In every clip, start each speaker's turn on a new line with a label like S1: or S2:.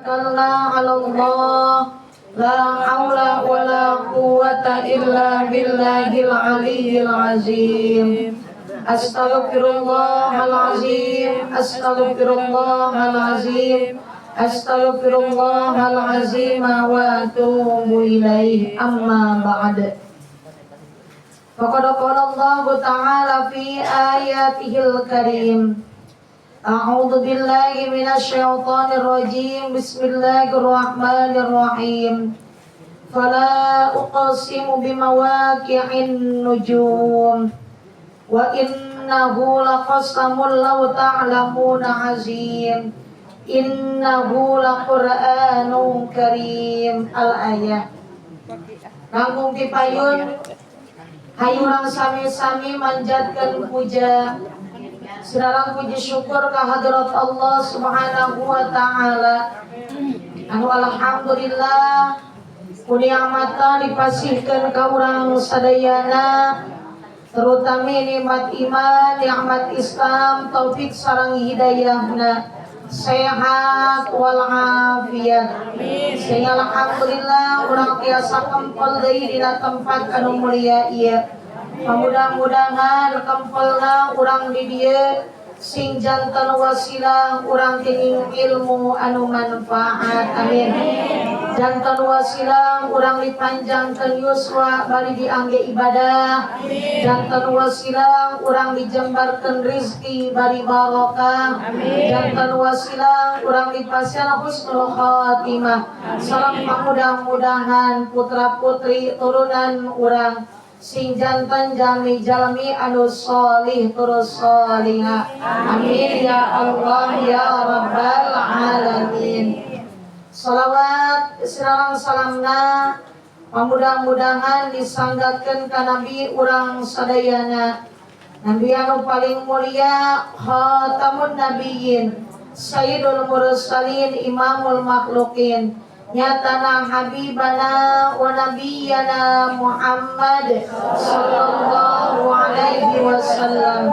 S1: Tawakkalna 'ala Allah, la haula wala quwwata illa billahil aliyyil azim. Astaghfirullahal azim, astaghfirullahal azim, astaghfirullahal azim wa atubu ilaih. Amma ba'd. Faqad qala Allah ta'ala fi ayatihil karim. A'udzu billahi minasy syaithanir rajim. Bismillahirrahmanirrahim. Fala uqsimu bimawaqi'in nujum wa innahu laqasamun law ta'lamuna 'azim. Innahu laqur'anun karim. Al-ayah. Langkung tipayun hayu urang sami-sami manjatkeun puja sareng puji syukur ka hadrat Allah Subhanahu wa taala. Anu alhamdulillah ku ni'matna dipasihkeun ka urang sadayana, terutama nikmat iman, nikmat Islam, taufik sareng hidayahna, sehat walafiat. Sehingga alhamdulillah urang tiasa kempel deui dina tempat anu mulia ieu. Mudah-mudahan kempelna urang di dieu sing janten wasilah urang kenging ilmu anu manfaat, amin. Janten wasilah urang dipanjangkeun yuswa bari diangge ibadah. Janten wasilah urang dijembarkeun rizki bari barokah. Janten wasilah urang dipasihan husnul khatimah. Salam mudah-mudahan putra putri turunan urang sing janten jalmi-jalmi anu solih terus solihah, amin ya Allah ya Rabbal alamin. Salawat sareng salamna mudah-mudahan disanggakeun ka nabi urang sadayana, nabi anu paling mulia, khatamun nabiyyin, sayyidul mursalin, imamul makhlukin, nyatana habibana wa nabiyana Muhammad sallallahu alaihi wasallam,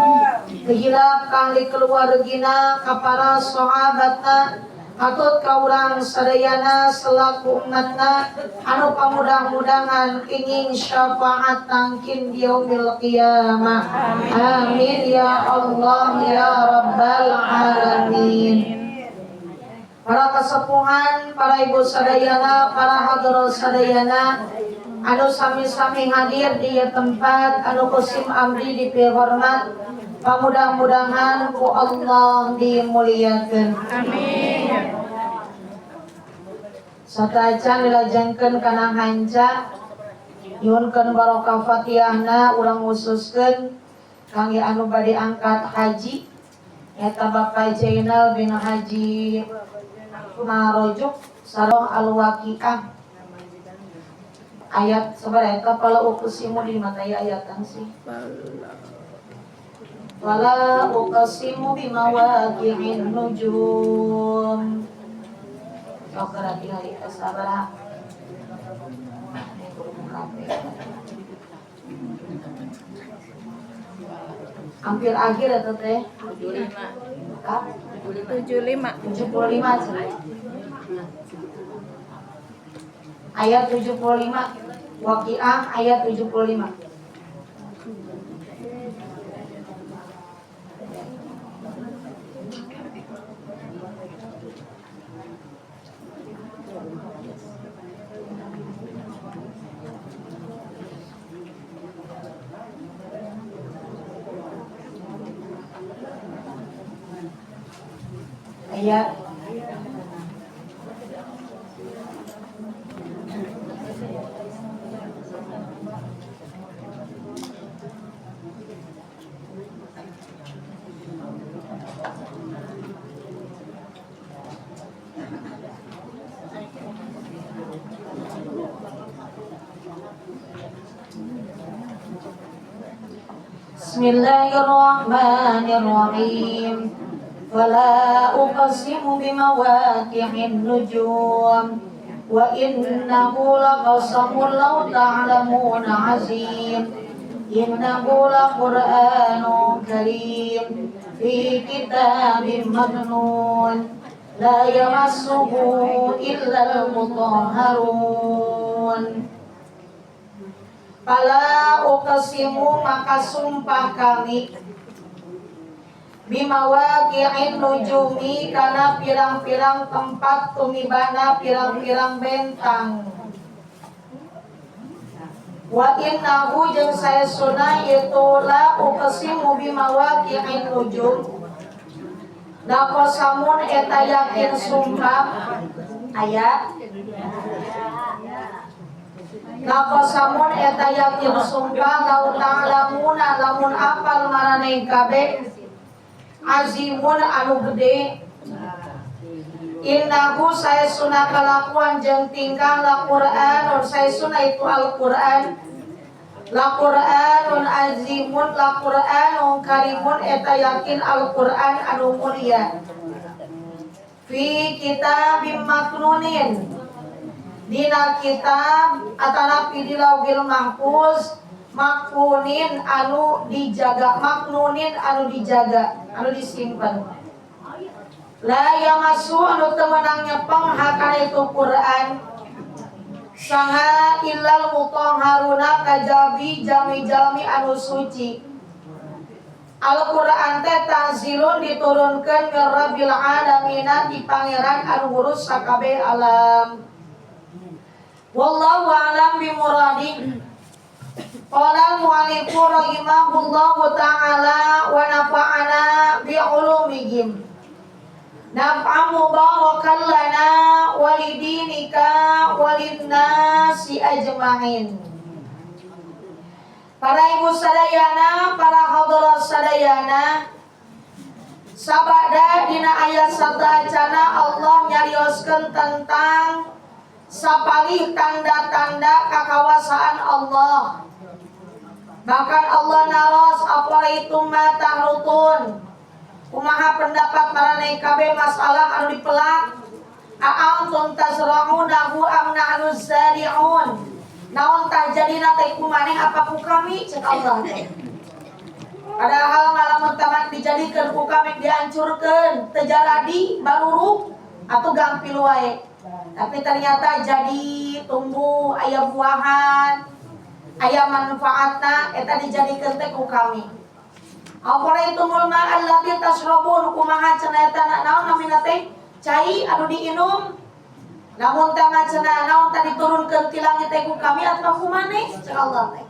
S1: kehilap kahli keluargina, ka para sahabatna, katut ka urang sadayana selaku umatna anu pamudah-mudahan kenging syafaat tangkin di yaumil qiyamah, amin ya Allah ya Rabbal alamin. Para kasepuhan, para ibu sadayana, para hadirin sadayana anu sami-sami hadir di tempat anu ku sim abdi dipihormat, pamudah-mudahan ku Allah dimuliakeun.
S2: Amin.
S1: Sateuacan dilajengkeun kana hanca, nyuhunkeun barokah Fatihahna urang khususkeun kangge anu bade angkat haji, eta Bapak Jainal bin Haji Marojuk sareng Al-Waqiah ayat sabaraha eta? Fala uqsimu di mana ya ayatan sih? Fala uqsimu bimawaqi'in nujum. Sok geura tingali sabaraha. Ini kudu muka. Hampir akhir eta teh.
S2: 75.
S1: Kap?
S2: 75.
S1: 75 cenah. Ayat 75, Waqiah ayat 75. Ayat. Bismillahirrahmanirrahim. Fala uqsimu bimawaqi'in nujum wa innahu laqasamun law ta'lamuna 'azim. Innahu laqur'anun karim fi kitabim maknun. La yamassuhu illal mutahharun. Fala uqsimu, maka sumpah kami, bimawaqi'in nujumi, kana pirang-pirang tempat tumibana pirang-pirang bentang. Wa innahu, jeung saestuna itu la uqsimu bimawaqi'in nujum, laqasamun, eta yakin sumpah aya, laqasamun, eta yakin sumpah, lau ta'lamuna, lamun apal maraneh kabeh, azimun, anu gede. Innahu, saestuna kalakuan jeung tingkah, la Qur'anun, saestuna itu Al-Qur'an, la Qur'anun azimun, la Qur'anun karimun, eta yakin Al-Qur'an anu mulia. Fi kitabim maknunin, dina kitab atanapi di Lauhil Mahfuz, maknunin, anu dijaga, maknunin, anu dijaga, anu disimpan. La yamassu, anu teu meunang nyepeng hakana itu Quran saha, illal mutahharuna, kajabi jalmi-jalmi anu suci. Al-Quran teh tanzilun, diturunkan, min rabbil alamina, di pangeran anu ngurus sakabeh alam. Wallahu a'lam bimuradi. Qala al-mu'allifu rahimahullahu ta'ala wa nafa'ana bi'ulumihim naf'an mubarakan lana walidinika walinnasi ajma'in. Para ibu sadayana, para hadirat sadayana, sabada dina ayat sateuacana Allah nyarioskeun tentang sapalih tanda-tanda kakawasaan Allah. Bahkan Allah naros, afaraitum ma tahrutsun. Kumaha pendapat maraneh kabeh masalah anu dipelak? A'antum tazra'unahu am nahnu zari'un. Naon tah jadina teh ku maneh apa ku kami, cek Allah teh. Padahal lamun tamat dijadikeun ku kami dihancurkeun, teu jaradi, baruruk atau gampil wae. Tapi ternyata jadi tumbuh, aya buahan, aya manfaatna, eta dijadikeun teh ku kami. Afaraitumul ma'a alladzi tasyrabun, kumaha cenah eta naon namina teh cai anu diinum? Lamun teh mah cenah naon tadi diturunkeun ti langit teh ku kami atau ku maneh, cek Allah teh.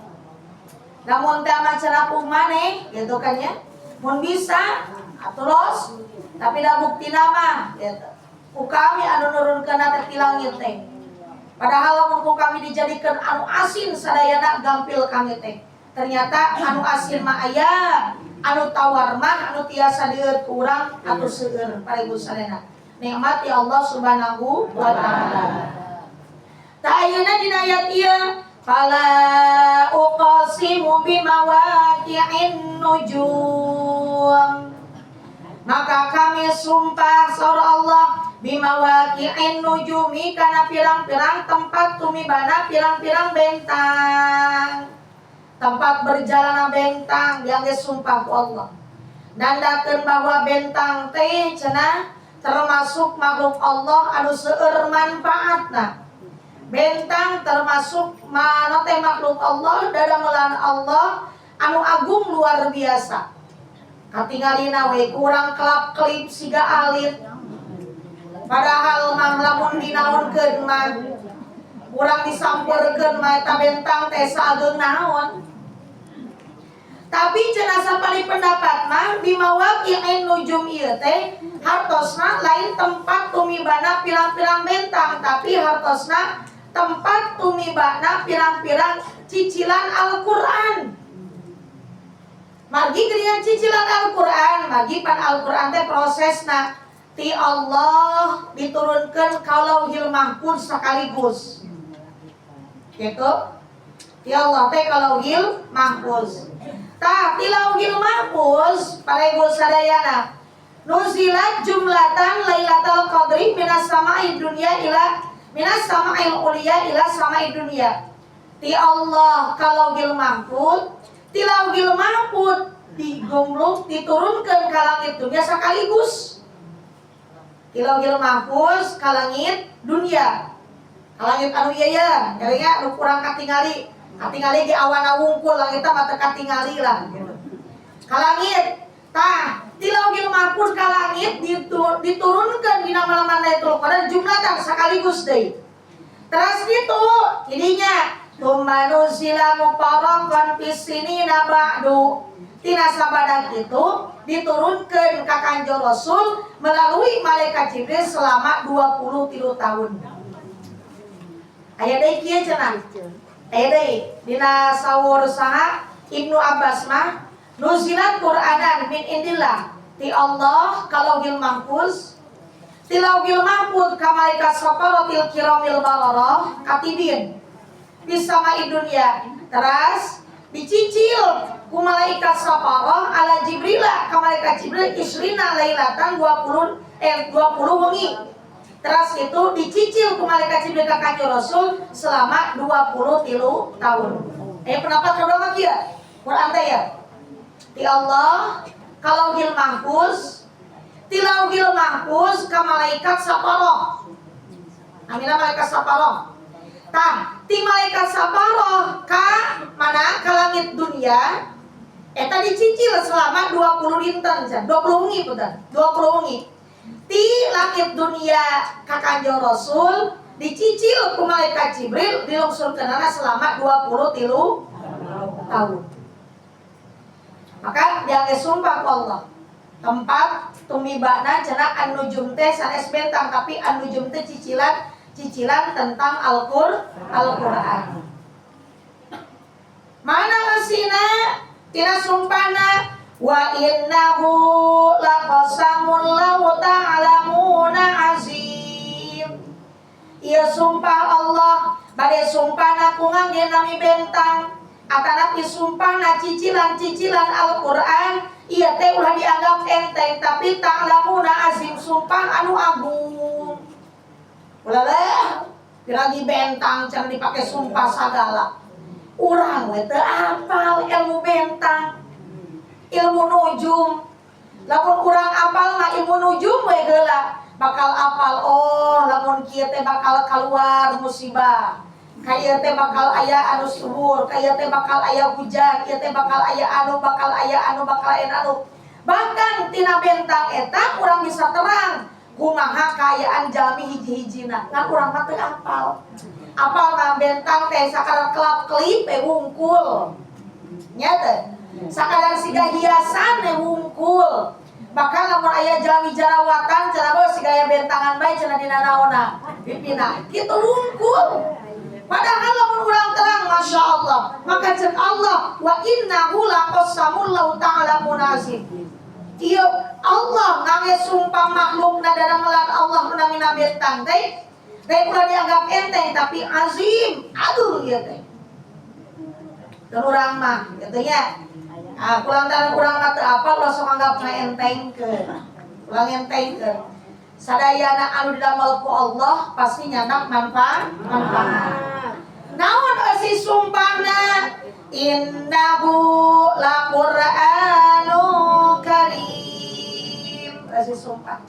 S1: Lamun teh mah cenah ku maneh gitu kan ya. Mun bisa terus, tapi da bukti nama gitu. Ku kami anu nurunkeun teh ti langit teh. Padahal lamun ku kami dijadikan anu asin sadayana gampil kami teh. Ternyata anu asin mah aya, anu tawar mah anu tiasa deueut ku urang atuh seueur, para ibu sadayana. Nikmat ya Allah Subhanahu wa taala. Tah, ayeuna dina ayat ieu, fala uqsimu bimawaqi'in nujum. Maka kami sumpah, saur Allah, bimawaqi'in nujumi, kana pirang-pirang tempat tumibana pirang-pirang bentang. Tempat berjalan bentang diangge sumpah ku Allah. Nandakeun bahwa bentang teh cenah termasuk makhluk Allah anu seueur manfaatna. Bentang termasuk mana teh makhluk Allah, dadamelan Allah anu agung luar biasa. Katingalina we kurang kelap kelip siga alit. Padahal mah lamun dinaonkeun mah, urang disampeurkeun mah, eta bentang teh saageng naon. Tapi cenah sapalih pendapat mah, bimawaqi'in nujum ieu teh hartosna lain tempat tumibana pirang-pirang bentang, tapi hartosna tempat tumibana pirang-pirang cicilan Al-Qur'an. Margi geuningan cicilan Al-Qur'an, margi pan Al-Qur'an teh prosesna ti Allah diturunkan ka Lauhil Mahfuz sekaligus. Gitu. Ti Allah teh ka Lauhil Mahfuz. Tah, ti Lauhil Mahfuz, para ibu sadayana, nuzilat jumlatan Lailatul Qadri minas sama'id dunya ila minas sama'il ulia ila sama'id dunya. Ti Allah ka Lauhil Mahfuz, ti Lauhil Mahfuz digomblong diturunkan ke langit dunia sekaligus. Ti Lauhil Mahfuz ka langit dunia. Ka langit anu ieu ya, nya nu kurang katingali. Katingali di awana wungkul, langitna mah teu katingali lah gitu. Ka langit. Tah, ti Lauhil Mahfuz ka langit diturunkeun dina malam Lailatul Qadar jumlatan sekaligus deui. Teras gitu, jadinya tsumma nuzila mufarraqan fis sinina ba'du. Tina sabadan itu diturunkan ka Kanjeng Rasul melalui malaikat Jibril selama 23 tahun. Aya deui kieu cenah. Aya deui dina saur saha Ibnu Abbas mah nuzilat Qur'anan min indillah, ti Allah ka Lauhil Mahfuz, ti Lauhil Mahfuz ka malaikat safaratil kiramil bararah katibin di sama dunia, teras dicicil ku malaikat safarah ala Jibrila ka malaikat Jibril isrina lailatan 20 wengi. Teras itu dicicil ku malaikat Jibril ka Kanjeng Rasul selama 23 tahun. Pendapat kedua mah kieu Quran teh ya, ti Allah ka Lauhil Mahfuz, ti Lauhil Mahfuz ka malaikat safarah. Amina malaikat safarah. Tah, ti malaikat safarah ka mana, ka langit dunia eta dicicil selama 20 dinten, 20 wengi punten, 20 wengi. Ti langit dunia ka Kanjeng Rasul dicicil ku malaikat Jibril dilungsurkeunana selama 23 tahun. Maka dia sumpah ku Allah. Tempat tumibana cenah an-nujum teh sanes bentang, tapi an-nujum teh cicilan cicilan tentang Al-Qur'an. Mana eusina tina sumpahna, wa innahu laqasamun law ta'lamuna azim. Ieu sumpah Allah bade sumpahna ku ngangge nami bentang atanapi sumpahna cicilan-cicilan Al-Qur'an, ieu teh ulah dianggap enteng, tapi ta'lamuna azim, sumpah anu agung. Ulah leh lagi bentang can dipake sumpah sagala. Urang we teu apal ilmu bentang, ilmu nujum. Lamun urang apal mah ilmu nujum we heula bakal apal, oh lamun kieu teh bakal keluar musibah, kaya teh bakal aya anu subur, kaya teh bakal aya hujan, ieu teh bakal aya anu, bakal aya anu, bakal aya anu. Bahkan tina bentang eta urang bisa terang kumaha kaayaan jalmi hiji-hijina. Ngan urang mah teu apal. Apal mah bentang teh sakadar kelap kelip we wungkul. Nya teh sakadar siga hiasan we wungkul. Bahkan lamun aya jalmi jarawatan cenah bae siga aya bentangan bae cenah dina naonna pipina kitu wungkul. Padahal lamun urang terang, masya Allah. Maka cek Allah, wa innahu laqasamul law ta'lamuna azim. Ieu Allah ngangge sumpah makhluk dadamelan Allah menamina bentang teh teh ulah dianggap enteng, tapi azim, agung ieu teh. Dan urang mah gitu nya. Ah, kulantaran urang mah teu apal, ulah sok anggap ngaentengkeun. Ulah ngentengkeun. Sadayana anu didamel ku Allah pasti nyandak manfaat manfaat. Naon eusi sumpahna? Innahu laqur'anu karim. Eusi sumpah.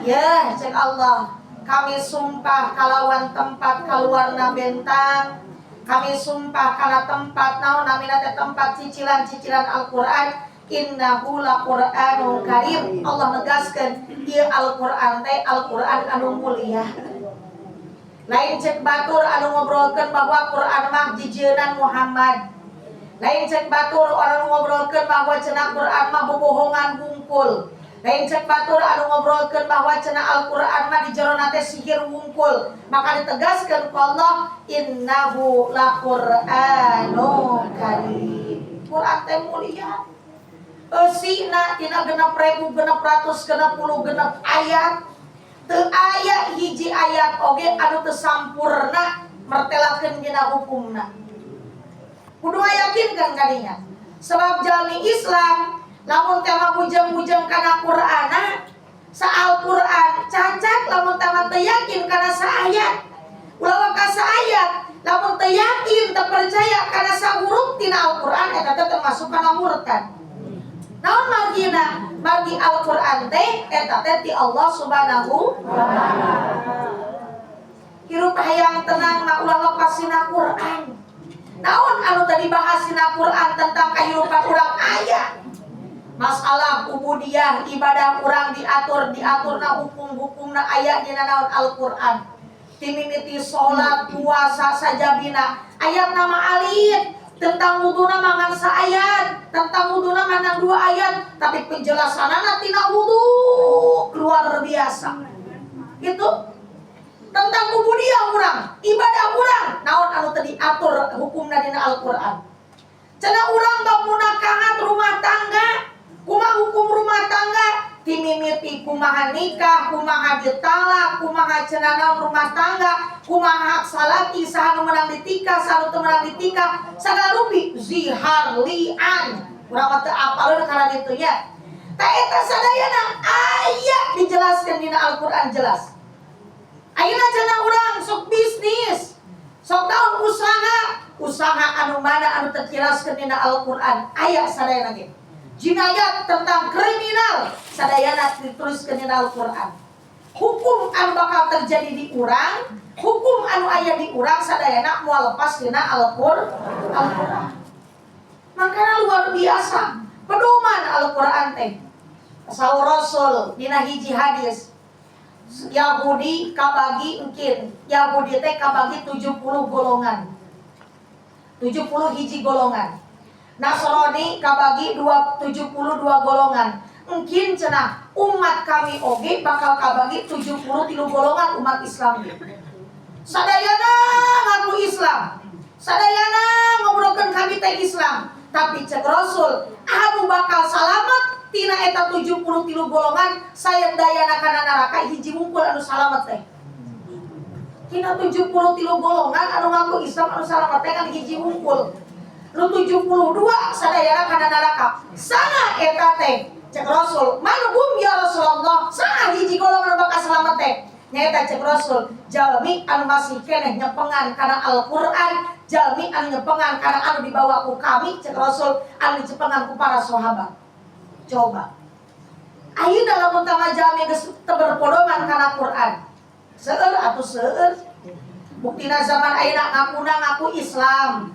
S1: Ya, cek Allah, kami sumpah kalawan tempat keluarna bentang. Kami sumpah kana tempat naon namina teh tempat cicilan-cicilan Al-Qur'an. Innahu laqur'anun karim. Allah negaskeun ieu Al-Qur'an teh Al-Qur'an anu mulia. Lain cek batur anu ngobrolkeun bahwa Quran mah jijieunnan Muhammad. Lain cek batur orang ngobrolkeun bahwa cenah Quran mah bobohongan wungkul. Lain cek batur anu ngobrolkeun bahwa cenah Al-Qur'an mah di jerona teh sihir wungkul. Maka ditegaskeun ku Allah, innahu laqur'anun karim. Quran teh mulia. Eusina tina 6666 ayat. Teu aya hiji ayat oge anu teu sampurna mertelakeun dina hukumna. Kudu ngayakinkeun kadinya. Sebab jalmi Islam lamun teh mah bujeng-bujeng kana Qur'ana, sa Al-Qur'an cacat lamun teh mah teu yakin kana saayat. Ulah ka saayat, lamun teu yakin teu percaya kana sahuruf tina Al-Qur'an eta teh termasuk kana murtad. Naon margina? Margi Al-Qur'an teh eta teh ti Allah Subhanahu wa taala. Hirup hayang tenang mah ulah lepas tina Quran. Naon anu tadi bahas dina Quran tentang kehidupan urang aya. Masalah ubudiyah, ibadah urang diatur, diaturna hukum-hukumna aya dina naon Al-Qur'an. Timimiti salat, puasa sajabina, ayat nama alit tentang wuduna mangan saayat, tentang wuduna mangan dua ayat, tapi penjelasanana tina wudu luar biasa. Gitu. Tentang ubudiyah urang, ibadah urang, naon anu tadi atur hukumna dina Al-Qur'an. Cenah urang bab munakahat rumah tangga, kumaha hukum rumah tangga, timimiti kumaha nikah, kumaha ditalak, kumaha cenah naon rumah tangga, kumaha hak salaki, saha nu meunang ditikah, saha nu teu meunang ditikah, sagala rupi, zihar, li'an. Urang mah teu apaleun kana ditu nya. Tah eta sadayana aya dijelaskeun dina Al-Qur'an jelas. Ayeuna cenah urang sok bisnis, sok naon usaha, usaha anu mana anu terjelaskeun dina Al-Qur'an aya sadayana ge. Jinayat tentang kriminal sadayana dituliskeun dina Al-Qur'an. Hukum anu bakal terjadi di urang, hukum anu aya di urang sadayana moal lepas dina Al-Qur'an. Makanya luar biasa pedoman Al-Qur'an teh. Saur Rasul dina hiji hadis, Yahudi kabagi engkin, Yahudi teh kabagi 70 golongan, 70 hiji golongan. Nasrani kabagi 72 golongan. Engkin cenah umat kami oge bakal kabagi 73 golongan umat Islam ge. Sadayana ngaku Islam, sadayana ngobrolkeun kami teh Islam, tapi cek Rasul anu bakal salamet tina eta 73 golongan sayang dayana kana neraka hiji wungkul anu salamet teh. Tina 73 golongan anu ngaku Islam anu salamet teh kan hiji wungkul. Nu 72 sadayana kana neraka. Saha eta teh? Cek Rasul, "Man hum ya Rasulullah?" Saha hiji golongan anu bakal salamet teh? Nyaeta cek Rasul, jalmi anu masih keneh nyepengan kana Al-Qur'an, jalmi anu nyepengan kana anu dibawa ku kami, cek Rasul, anu dicepengan ku para sahabat. Coba. Ayeuna lamun tama jalmi geus teu berpedoman kana Quran. Seueur atuh seueur. Buktina zaman ayeuna ngakuna ngaku Islam.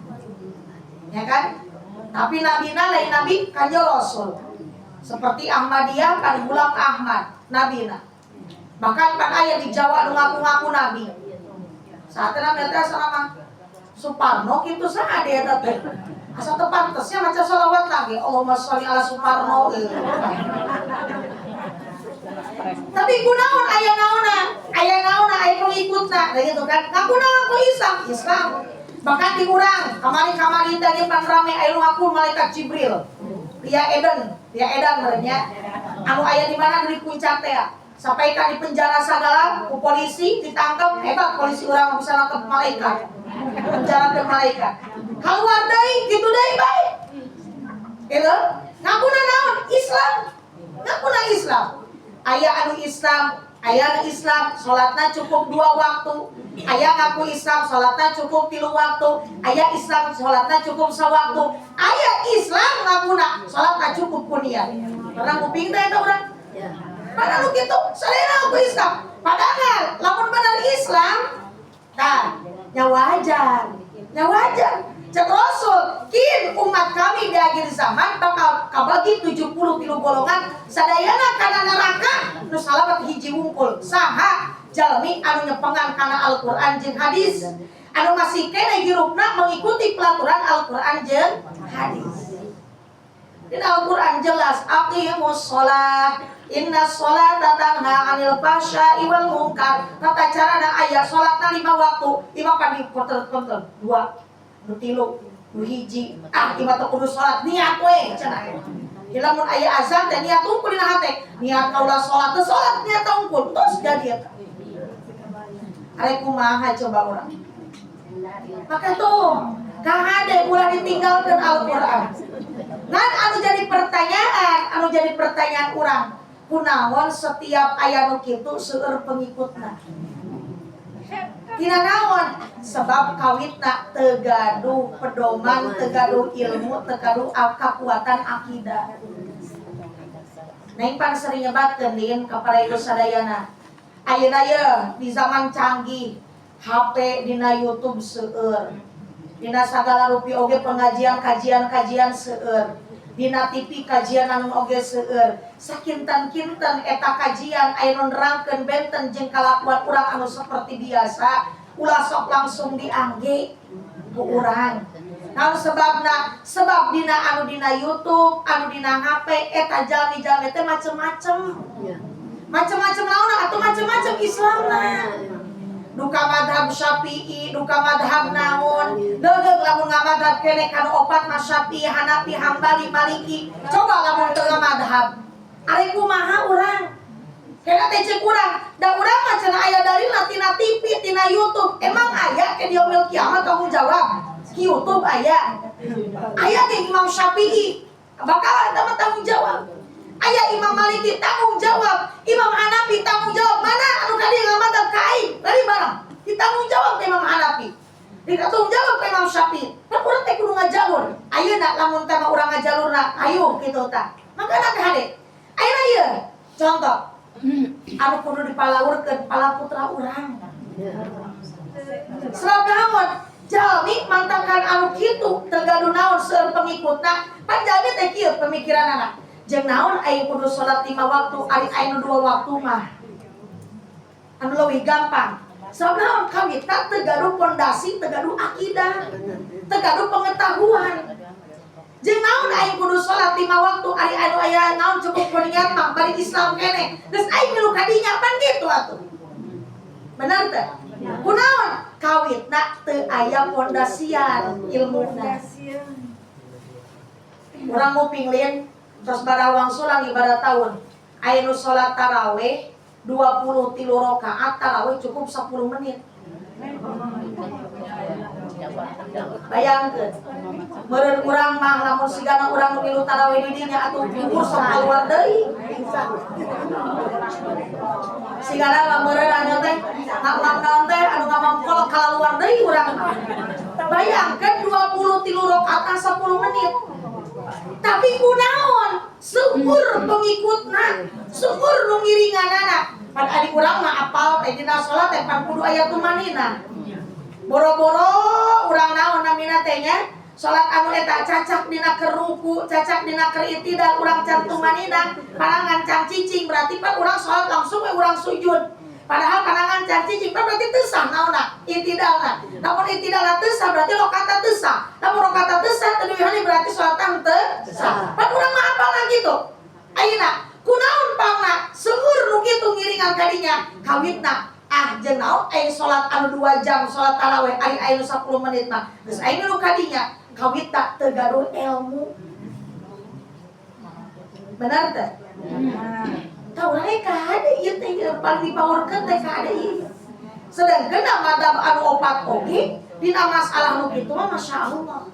S1: Ya kan? Tapi nabina lain nabi kanjeng Rasul. Seperti Ahmadiyah kan Ghulam Ahmad nabina. Bahkan kan aya di Jawa nu ngaku-ngaku nabi. Saatnya nabi teh sama Suparno gitu saha dia teh. Asa teu pantesnya maca sholawat lagi. Allahumma sholli ala Suparno gitu. Tapi kunaon aya naonna? Aya naonna, aya pengikutna, nah gitu kan. Ngaku ngaku Islam, Islam. Bahkan di urang, kamari-kamari tadi pan rame aya nu ngaku malaikat Jibril. Ria Eden, Ria Edan merenya. Anu aya di mana di puncak teh. Sampai kan di penjara sagala, ku polisi ditangkap, hebat polisi urang bisa nangkep malaikat. Penjara ke malaikat. Keluar deui, gitu deui bae. Gitu. Ngaku naon? Islam. Ngaku Islam. Aya anu Islam, aya anu Islam, salatna cukup dua waktu. Aya ngaku Islam, salatna cukup tilu waktu. Aya Islam, salatna cukup sawaktu. Aya Islam ngakuna salatna cukup ku niat. Pernah nguping teh eta urang? Padahal lu gitu, sadayana ngaku Islam. Padahal lamun bener Islam, nah, nya wajar. Nya wajar. Cek Rasul, kin umat kami di akhir zaman bakal kabagi 73 golongan sadayana kana neraka nu salamet hiji wungkul. Saha? Jalmi anu nyepengan kana Al-Qur'an jeung hadis, anu masih kene hirupna mengikuti pelaturan Al-Qur'an jeung hadis. Di Al-Qur'an jelas, aqimus sholat, inna sholata tanha 'anil fahsya'i wal munkar. Tata carana aya salatna lima waktu, lima pan di konter-konter dua, nu tilu, nu hiji. Ah, lima teh kudu salat niat we cenah. Di lamun aya azan teh niat unggul dina hate, niat kaula salat teh salat niat unggul terus jadi eta. Arek kumaha coba urang? Maka tuh kahade ulah ditinggalkeun Al-Qur'an. Ngan anu jadi pertanyaan urang, kunaon setiap aya nu kitu seueur pengikutna? Tina naon? Sebab kawitna teu gaduh pedoman, teu gaduh ilmu, teu gaduh kakuatan akidah. Neng pan sering nyebatkeun din ka para ibu sadayana. Ayeuna ye di zaman canggih, HP dina YouTube seueur. Dina sagala rupi oge pengajian kajian-kajian seueur. Dina TV kajian anu oge seueur. Sakinten-kinten eta kajian aya nu nerangkeun benten jeung kalakuan urang anu seperti biasa, ulah sok langsung diangge ku urang. Naon sebabna? Sebab dina anu dina YouTube, anu dina HP eta jalmi-jalmi teh macem-macem. Macem-macem naon atuh, macem-macem Islamna. Duka madhab Syafi'i, duka madhab naon. Degeung lamun ngamadhab keneh kanu opat mah Syafi'i, Hanafi, Hambali, Maliki. Coba lamun teu ngamadhab. Ari kumaha urang? Kena teh ceuk urang, da urang mah cenah aya dalilna tina TV, tina YouTube. Emang aya ke yaumil kiamat tanggung jawab? Ki YouTube aya. Aya ge Imam Syafi'i. Bakal eta mah tanggung jawab. Aya Imam Maliki tanggung jawab, Imam Hanafi tanggung jawab. Mana anu kali ngamadhab ka aing? Lari bareng. Ditanggung jawab ke Imam Hanafi. Ditanggung jawab ke Imam Syafi'i. Kan urang teh kudu ngajalur. Ayeuna lamun teh mah urang ngajalurna, ayo kitu tah. Makana teh hade. Ayeuna ieu contoh anu kudu dipalaurkeun pala putra urang. Sebab naon? Jalmi mantakan anu kitu teu gaduh naon seueur pengikutna. Pan jalmi teh kieu pemikiranana. Jeung naon aing kudu salat 5 waktu, ari aing nu 2 waktu mah. Anu leuwih gampang. Sebab naon? Kawitna teu gaduh pondasi, teu gaduh akidah, teu gaduh pengetahuan. Jeung naon aing kudu salat 5 waktu, ari anu aya naon cukup ku niat mah bari Islam keneh. Geus aing milu ka dinya pan kitu atuh. Bener teh? Kunaon? Kawitna teu aya pondasian ilmuna. Urang nguping lin tos barawangsulan ibadah tahun. Aya nu salat taraweh 23 rakaat, taraweh cukup 10 menit. Bayangkeun. Meureun urang mah lamun sigana urang nu milu taraweh di dinya atuh bubur sok kaluar deui. Sigana mah meureun anu teh ngamam naon teh anu ngamam kolot kalaluar deui urang mah. Bayangkeun 23 rakaat 10 menit. Tapi kunaon? Seueur pengikutna, seueur nu ngiringanana. Pan ari urang mah apal teh dina salat teh pan kudu aya tumanina. Boro-boro urang naon namina teh nya? Salat anu eta cacak dina keur ruku, cacak dina keur itidal, urang can tumanina, panangan can cicing, berarti pan urang salat langsung we urang sujud. Padahal panangan can cicing pan berarti teu sah naonna itidalna. Lamun itidalna teu sah berarti rakaatna teu sah. Lamun rakaatna teu sah teu diwihani berarti salatna teu sah. Pan urang mah apal kitu. Ayeuna kunaon pangna seueur nu kitu ngiringan kadinya kawitna ah jeung naon aing salat anu 2 jam salat tarawih ari aing nu 10 menit mah geus aing nu kadinya kawitna teu gaduh ilmu. Benar teh? Tah urang ge kahade ieu teh paling dipaurkeun teh kahade ieu. Sedangkeun madhab anu opat oge dina masalah nu kitu mah masya Allah.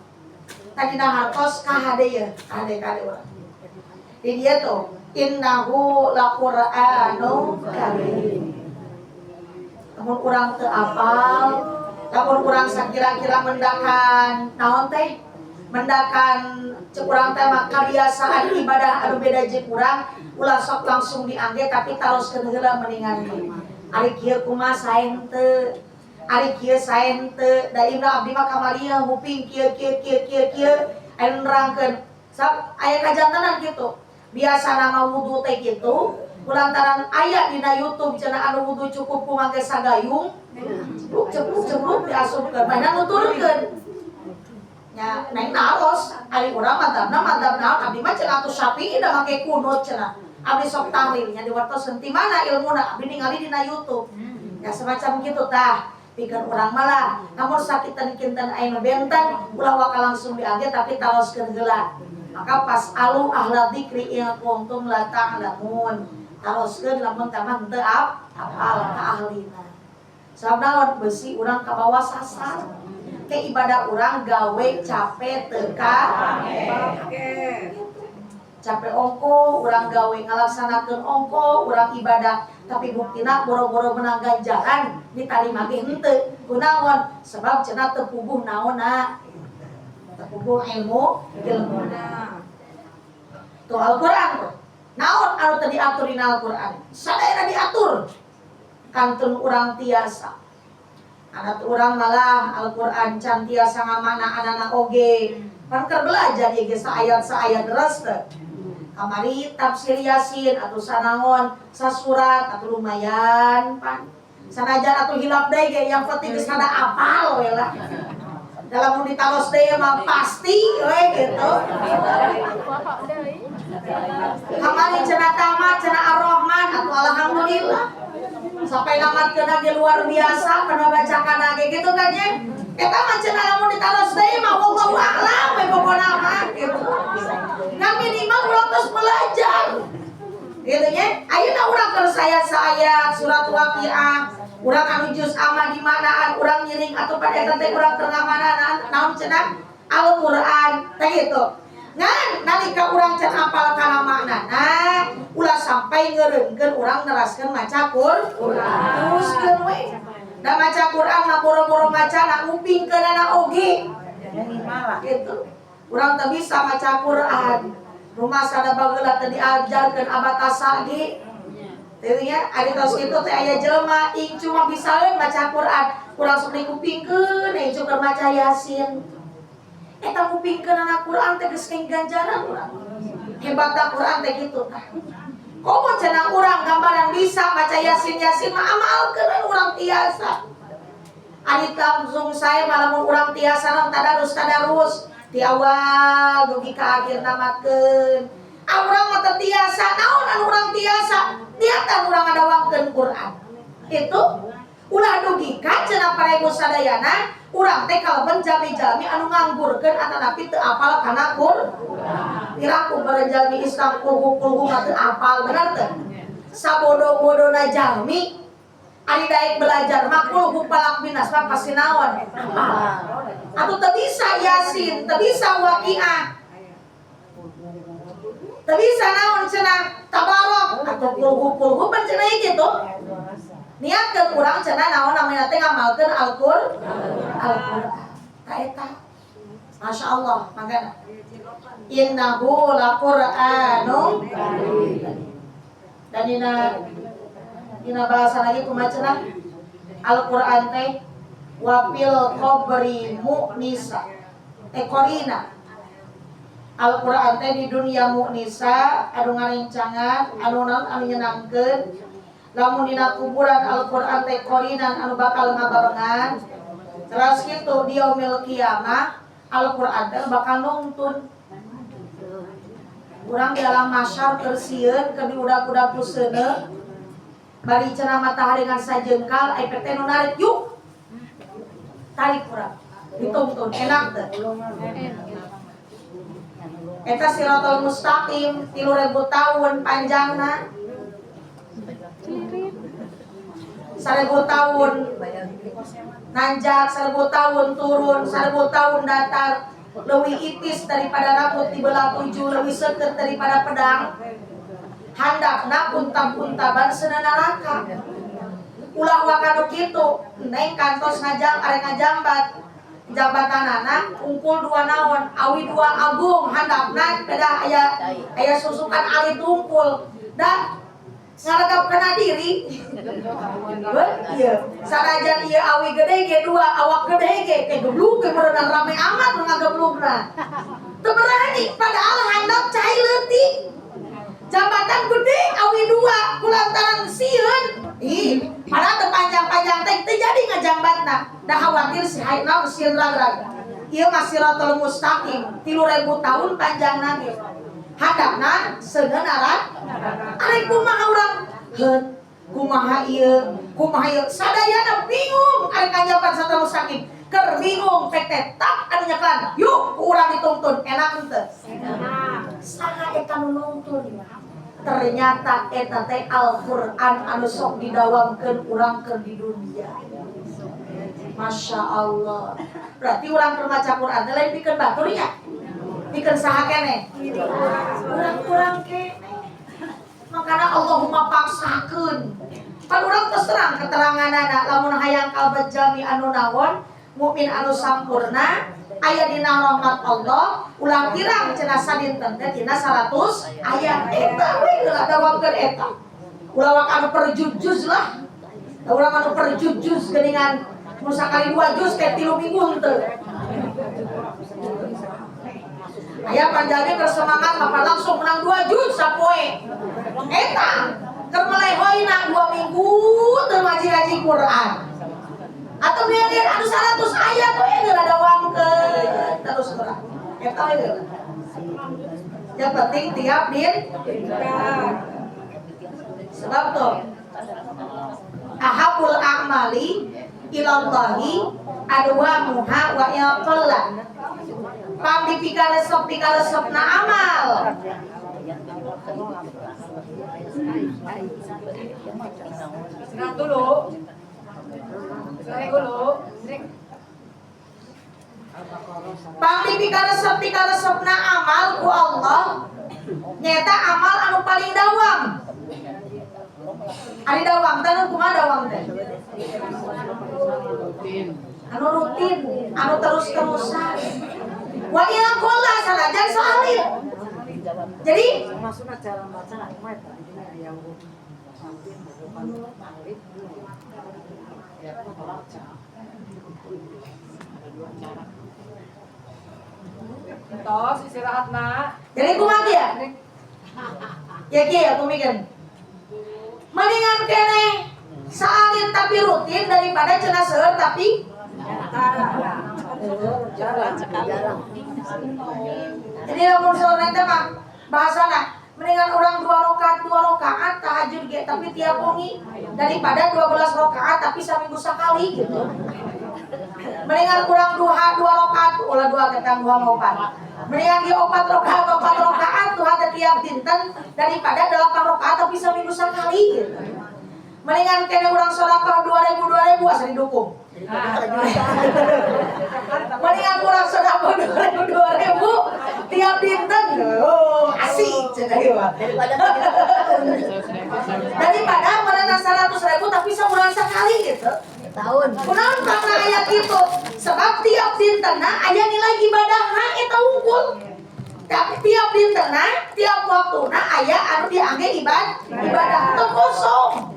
S1: Tadina hartos kahade ieu, kahade kahade urang. Di dieu tuh innahu laqur'anun karim. Lamun urang teu apal, lamun urang sakira-kira mendakan naon teh? Mendakan cek urang teh mah kabiasaan ibadah anu beda jeung urang, ulah sok langsung diangge tapi taroskeun heula mendingan ge. Ari kieu kumaha sae henteu? Ari kieu sae henteu? Da ieu abdi mah kamari nguping kieu kieu kieu kieu kieu aya nerangkeun. Sok aya kajantenan kitu. Biasa nama wudu teh kitu, kulantaran aya dina YouTube cenah anu wudu cukup ku make sagayung, cepluk cepluk cepluk diasupkeun, mainan nuturkeun. Nya naik naros, ari urang madhabna madhab naon abdi mah cenah atuh Syafi'i da make kunut cenah. Abdi sok tahlil nya diwartos ti mana ilmuna abdi ningali dina YouTube. Ya semacam gitu tah. Pikeun urang malah namun sakitan kinten aya nu benten ulah waka langsung diangge tapi taroskeun heula. Maka fas'alu ahla dzikri in kuntum la ta'lamun. Taroskeun lamun teh mah henteu apal ka ahlina. Sabab naon besi urang kabawa sasar. Ke ibadah urang gawe capek teu ka capek ongko, urang gawe ngalaksanakeun ongko, urang ibadah tapi buktina boro-boro menang ganjaran ditarima ge henteu. Kunaon? Sebab cenah teu puguh naonna. Teu puguh ilmu ilmuna. Tuh Al-Qur'an tuh. Naon anu teu diatur dina Al-Qur'an? Sadayana diatur. Kantun urang tiasa. Anak urang malah Al-Qur'an can tiasa ngamana anana oge. Pan keur belajar ieu ge saayat saayat deres teh. Kamari tafsir Yasin atau sanaon sasurat atau lumayan pan. Sanajan atuh hilap deui ge yang penting geus rada apal we lah. Dalam mun ditaros deui mah pasti we gitu. Kamari cenah tamat cenah Ar-Rahman atuh alhamdulillah. Sampai namatkeun ge luar biasa pernah bacakan ge gitu kan ya. Eta mah cenah lamun ditaros deui mah wallahu a'lam we pokona mah gitu. Nah minimal urang terus belajar. Gitu nya. Ayeuna urang keur saya-saya surat Waqiah, urang anu juz amma di manaan urang ngiring atuh pada eta teh urang keur ngamanaan naon cenah Al-Qur'an teh gitu. Ngan nalika urang can apal kana maknana, ulah sampai ngeureunkeun urang neraskeun maca Qur'an. Teruskeun we. Da maca Qur'an mah boro-boro maca na ngupingkeunana oge. Gitu. Urang teu bisa maca Qur'an. Rumah sada bageula teu diajarkeun abatasa ge. Teu nya ari tos kitu teh aya jelema ing cuma bisaeun maca Qur'an, urang sok dikupingkeun incu keur maca Yasin. Eta ngupingkeun anak Qur'an teh geus ganjaran urang. Hebatna Qur'an teh kitu tah. Komo cenah urang gambaran bisa maca Yasin Yasin mah amalkeun urang tiasa. Ari langsung saya malah mun urang tiasa naon tadarus tadarus di awal dugi ka akhir namatkeun. Ah urang mah teu tiasa, naon anu urang tiasa? Niatan urang ngadawangkeun Quran. Itu ulah dugi ka cenah parebu sadayana urang teh kaleben jalmi-jalmi anu nganggurkeun atanapi teu apal kana Quran. Piraku baren jalmi Islam kulhu-kulhu mah teu apal bener teu? Sabodo-bodona jalmi ari daek belajar mah kulhu falaq binnas mah pasti naon? Apal. Atau teu bisa Yasin, teu bisa Waqiah. Teu bisa naon cenah Tabarok atau kulhu-kulhu pan cenah gitu. Niatkeun urang cenah naon namanya teh ngamalkeun Al-Qur'an. Al-Qur'an. Ta eta. Masya Allah, makana innahu laqur'anun dan dina bahasa lagi kumaha cenah Al-Qur'an teh wafil qabri mu'nisa eh qorina. Al-Qur'an teh di dunia mu'nisa anu ngarencangan anu naon anu nyenangkeun, lamun dina kuburan Al-Qur'an teh qorinan anu bakal ngabarengan. Terus kitu di yaumil kiamah Al-Qur'an teh bakal nungtun urang di alam mahsyar keur sieun keur diudak-udak ku seuneu bari cenah matahari ngan sajengkal ai teh nu narik yuk tarik urang dituntun enak teu eta siratal mustaqim 3000 tahun panjangna, 1000 tahun nanjak, 1000 tahun turun, 1000 tahun datar, lebih ipis daripada rambut dibelah tujuh, lebih seket daripada pedang, handapna untab-untaban seuneu neraka. Ulah waka nu kitu neng kantos ngajam arek ngajambat jabatanana ungkul dua naon awi dua agung handapna beda aya aya susukan alit tungkul dan ngaregap kana diri. Iya, sanajan ieu awi gede ge dua awak gede ge teh geblug ge meureunan rame amat nu ngageblugna teu berani, padahal handap cai leutik jambatan gede awi dua kulantaran sieun. Ih, padahal teu panjang-panjang teh teu jadi ngajambatna da khawatir si haid naon sieun ragrag. Ieu mah siratal mustaqim 3000 tahun panjangna ge handapna seuneu arek kumaha urang heut kumaha ieu kumaha ieu sadayana bingung arek kanjaban siratal mustaqim keur bingung pek teh tak anu nyeklan yuk ku urang dituntun enak henteu? Saha eta nu nungtun? Ternyata eta teh Al-Qur'an anu sok didawamkeun urang keur di dunia. Masya Allah, berarti urang keur maca Quran teh lain pikeun batur nya, pikeun saha keneh? Urang-urang keneh. Makana Allahumma paksakeun pan urang terus terang keteranganana lamun hayang kalebet jalmi anu naon Mukmin anu sampurna aya dina rahmat Allah, ulah kirang cenah sadinten teh tina 100 ayat. Eta we heula dawamkeun eta. Ulah wak anu per juz lah. Da urang anu per juz geuningan nu sakali 2 juz kayak 3 minggu henteu. Aya panjangnya bersemangat maka langsung menang 2 juz sapoe. Eta keur melehoyna 2 minggu teu ngaji-ngaji Quran. Atau dia anu 100 ayat we geura dawamkeun terus urang. Eta we geura. Yang penting tiap din. Sebab tuh ahabul a'mali ilallahi adwamuha wa yaqalla. Pang dipikaresep pikaresepna amal.
S3: Istirahat dulu. Istirahat dulu.
S1: Pang dipikaresep pikaresepna amal ku Allah nyata amal anu paling dawam. Ari dawam teh nu kumaha dawam teh? Anu rutin, anu terus-terusan. Wa ila qalla sanajan salit. Jadi
S3: maksudna cara maca na kumaha eta dina yang tos istirahatna.
S1: Jadi kumaha ya? Ya kieu ya kumikeun. Mendingan keneh saalit tapi rutin daripada cenah seueur tapi jadi lamun sore teh mah bahasana mendingan urang 2 rakaat tahajud ge tapi tiap wengi daripada 12 rakaat tapi saminggu sakali gitu. Mendingan urang duha 2 rakaat ulah 2 ketang 2 mah 4. Mendingan ge 4 rakaat duha teh tiap dinten daripada 8 rakaat tapi saminggu sakali gitu. Mendingan kene urang sedekah 2000 2000 asa didukung. Mendingan kurang sedekah 2000 2000 tiap dinten. Oh, asik cenah ieu mah. Daripada merenang 100.000 tapi sebulan sekali gitu.
S2: Tahun.
S1: Kunaon karena aya kitu? Sebab tiap dintenna aya nilai ibadahna eta unggul. Tapi tiap dintenna, tiap waktuna aya anu diangge ibadah teu kosong.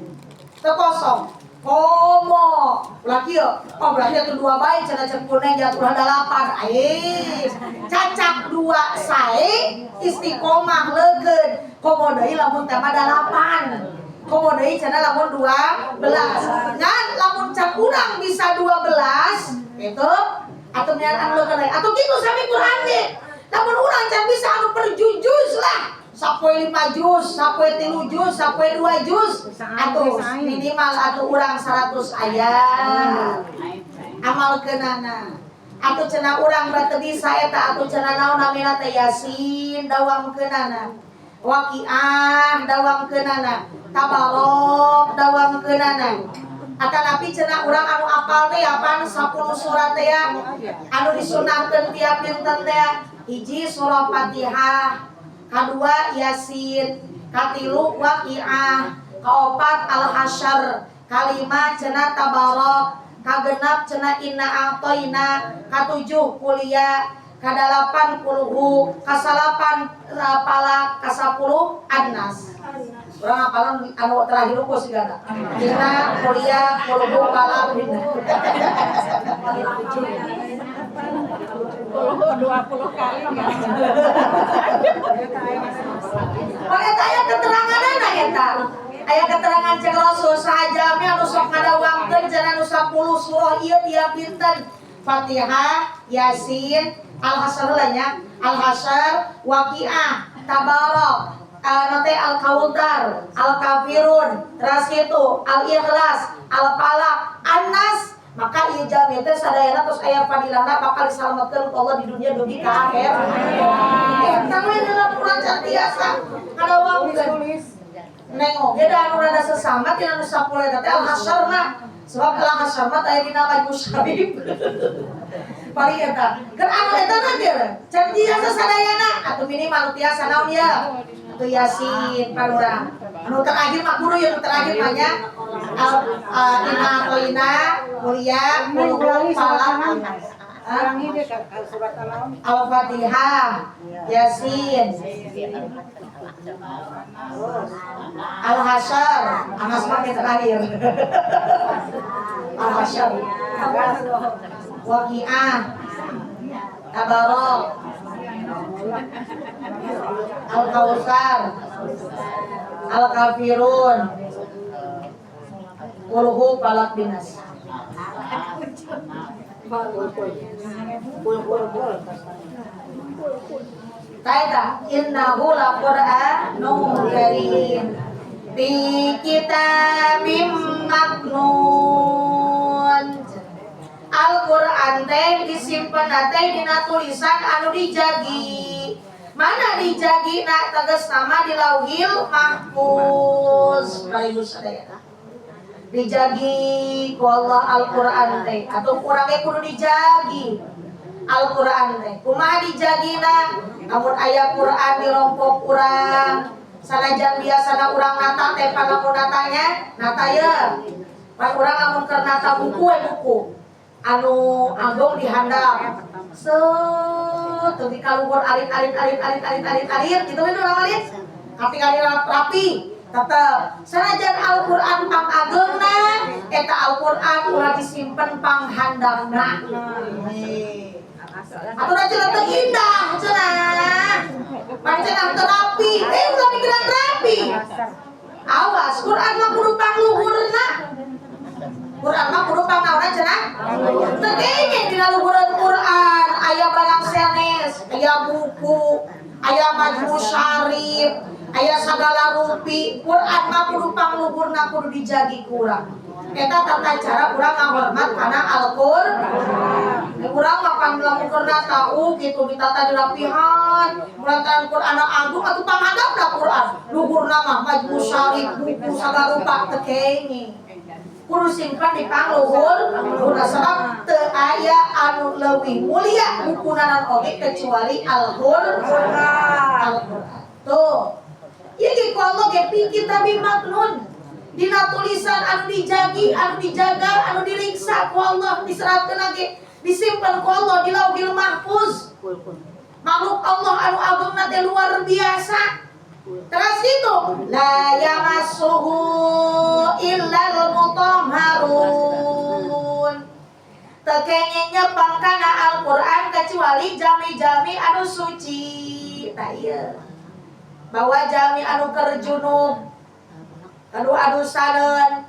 S1: Teu kosong. Komo, ulah kieu. Oh berarti atuh 2 bae cenah cengkuneng jatuh 8. Ais. Cacak 2 sae istiqomah leugeun. Komo deui lamun teh mah 8. Komo deui cenah lamun 12. Ngan lamun can urang bisa 12 gitu atuh nian anu leugeun deui. Atuh kitu sami Quran ge. Lamun urang can bisa anu perjujus lah. Sapoe 5 juz, sapoe 3 juz, sapoe 2 juz, atuh minimal atuh urang 100 ayat. Amal keunana. Atuh cenah urang teu bisa eta atuh cenah naon namina teh Yasin dawam keunana. Waqiah dawam keunana. Tabarok dawam keunana. Atanapi cenah urang anu apal teh apan 10 surat teh anu disunahkeun tiap dinten teh. Hiji surah Fatihah, kadua Yasin, katilu Waqiah, kaopat Al-Hasyr, kalima cenah Tabarok, kagenap cenah Inna A'tayna, katujuh Kuliah, kadalapan Kulhu, kasalapan Falaq, kasapuluh An-Nas. Urang apalan anu terakhir ku sigana. Inna Kuliah, Kulhu, Falaq.
S2: 20 kali enggak.
S1: Mun eta aya keteranganna eta. Aya keterangan cek Rasul sajami anu sok ngadawangkeun cenah anu 10 surah ieu tiap dinten. Fatihah, Yasin, Al-Hasyr lah nya, Al-Hasyr, Waqiah, Tabarok, nanti Al-Kautsar, Al-Kafirun, teras itu Al-Ikhlas, Al-Falaq, An-Nas. Maka ieu jalmi teh sadayana tos aya fadilahna bakal disalametkeun ku Allah di dunia dugi ka akhir. Eta we dalam urang can tiasa ngadawangkeun. Nengok ge da anu rada sesama tina nu 10 eta teh Al-Hasyr mah. Sebab Al-Hasyr mah teh dina Majmu Syarif. Paling eta. Keur anu eta na ge can tiasa sadayana atuh minimal tiasa naon ya. Itu Yasin pan urang. Anu terakhir mah kudu ya, nu terakhir mah nya. Al Inna Atoina, Mulia, Kulhu, Falaq.
S3: Ulangi deh surat al
S1: Al-Fatihah, Yasin, Al-Hasyr, Anas mah yang terakhir. Al-Hasyr, Waqiah, Tabarok, Al-Kautsar, Al-Kafirun, Qulhu, Falaq, Binas. Taita innahu laqur'anun karim fi kitabim maknun. Al-Qur'an teh disimpen teh dina tulisan anu dijagi. Mana dijagi na tegas nama di Lauhil Mahfuz. Kaligus sadayana. Dijagi ku Allah Al-Qur'an teh atau kurang ge kudu dijagi. Al-Qur'an teh kumaha dijagina? Lamun aya Qur'an dirompok urang, sanajan biasana urang nata teh panamun natanya, nata ye. Pan urang lamun keur nata buku we buku anu anggung dihandap. Set teu kaluhur alit alit alit alit alit alit alit kitu we urang alit. Katingali rapi. Tetep sanajan Al-Qur'an pangageungna eta Al-Qur'an ulah disimpen panghandapna. Atuh da cenah teu indah cenah. Pan cenah teu rapi, ulah mikiran rapi. Awas, Qur'an mah kudu pangluhurna. Qur'an mah kudu pangnaonna cenah? Teu kenging dina luhureun Qur'an aya barang sanes, aya buku, aya majmu syarif, aya sagala rupi. Qur'an mah kudu pangluhurna kudu dijagi ku urang. Eta tata cara urang ngahormat kana Al-Qur'an. Urang mah pan lamun keur tahu kitu ditata dirapihan, mulantaran Qur'an agung atuh panghandapna Qur'an. Luhurna mah majmu syarif, buku sagala rupa teu kenging. Kudu simpan di pangluhur, luhurna sabab teu aya anu leuwih mulia bukunanan oge kecuali Al-Qur'an. Al-Qur'an. Tuh. Ieu ge ku Allah ge pikir tapi maknun. Dina tulisan anu dijagi, anu dijaga, anu diriksa ku Allah diseratkeun lagi, disimpan ku Allah di Lauhil Mahfuz. Makhluk Allah anu agungna teh luar biasa. Terus itu la yamassuhu illal mutahharun. Teu kenging nyepeng kana Al-Qur'an kecuali jami-jami anu suci. Tah ieu. Bahwa jami anu keur junub, anu anu saneun,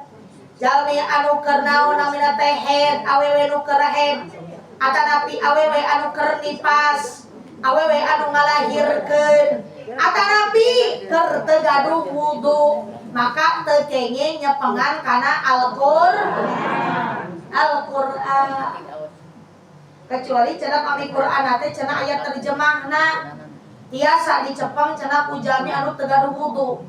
S1: jalmi anu keur naon namina teh haid, awewe nu keur haid, atanapi awewe anu keur nipas, awewe anu ngalahirkeun, atanapi keur teu gaduh wudu, maka teu kenging nyepengan kana Al-Qur'an. Al-Qur'an. Kecuali cenah pami Qur'an teh cenah aya terjemahna. Tiasa dicepeng cenah ku jalmi anu teu gaduh wudu.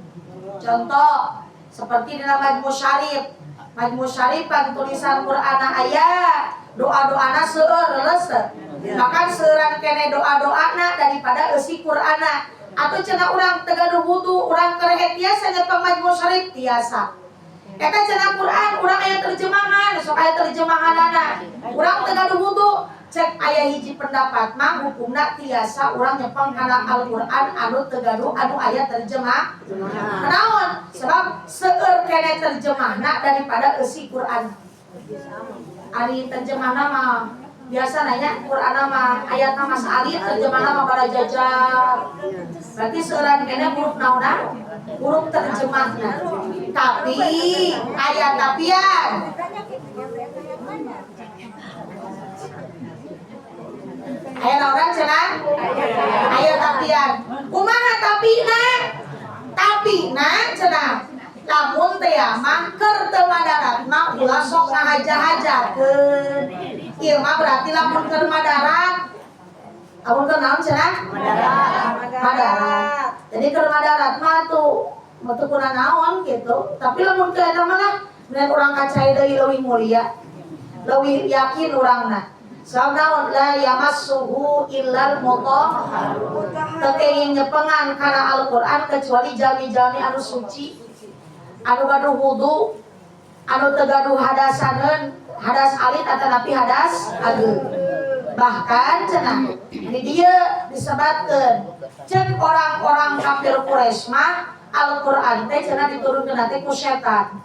S1: Contoh seperti dina Majmu Syarif. Majmu Syarif pan tulisan Qur'ana aya, doa-doana seueur leles teu. Bahkan seueuran keneh doa-doana daripada eusi Qur'ana. Atau cenah urang teu gaduh wudu, urang keur head tiasa nyepeng Majmu Syarif tiasa. Eta cenah Qur'an urang aya terjemahan, sok aya terjemahanana. Urang teu gaduh wudu, cek aya hiji pendapat mah hukumna tiasa urang nyepeng kana Al-Qur'an anu teu gaduh anu aya terjemah. Kunaon? Sebab seueur keneh terjemahna daripada eusi Qur'an. Ari terjemahna mah biasa nanya Qur'an mah ayatna mah saalit terjemahna mah pada jajar. Berarti seueuran keneh huruf naonna? Huruf terjemahna. Tapi aya tapian. Aya naonan cenah? Aya tapian. Kumaha tapina? Tapina cenah. Lamun teh mah keur teu madarat mah ulah sok ngahaja-hajakeun. Ieu mah berarti lamun keur madarat. Lamun keur naon cenah? Madarat. Madarat. Jadi keur madarat mah tuh teu kuna naon gitu. Tapi lamun keur eta mah lah mending urang kacai deui leuwih mulia. Leuwih yakin urangna. Sebab naon la yamassuhu illal mutahharun. Teu kenging nyepengan kana Al-Qur'an kecuali jalmi-jalmi anu suci, anu gaduh wudu, anu teu gaduh hadasaneun, hadas alit atanapi hadas ageung. Bahkan cenah ini dia disebatkeun ceuk orang-orang kafir Quraisy mah Al-Qur'an teh cenah diturunkeun teh ku setan.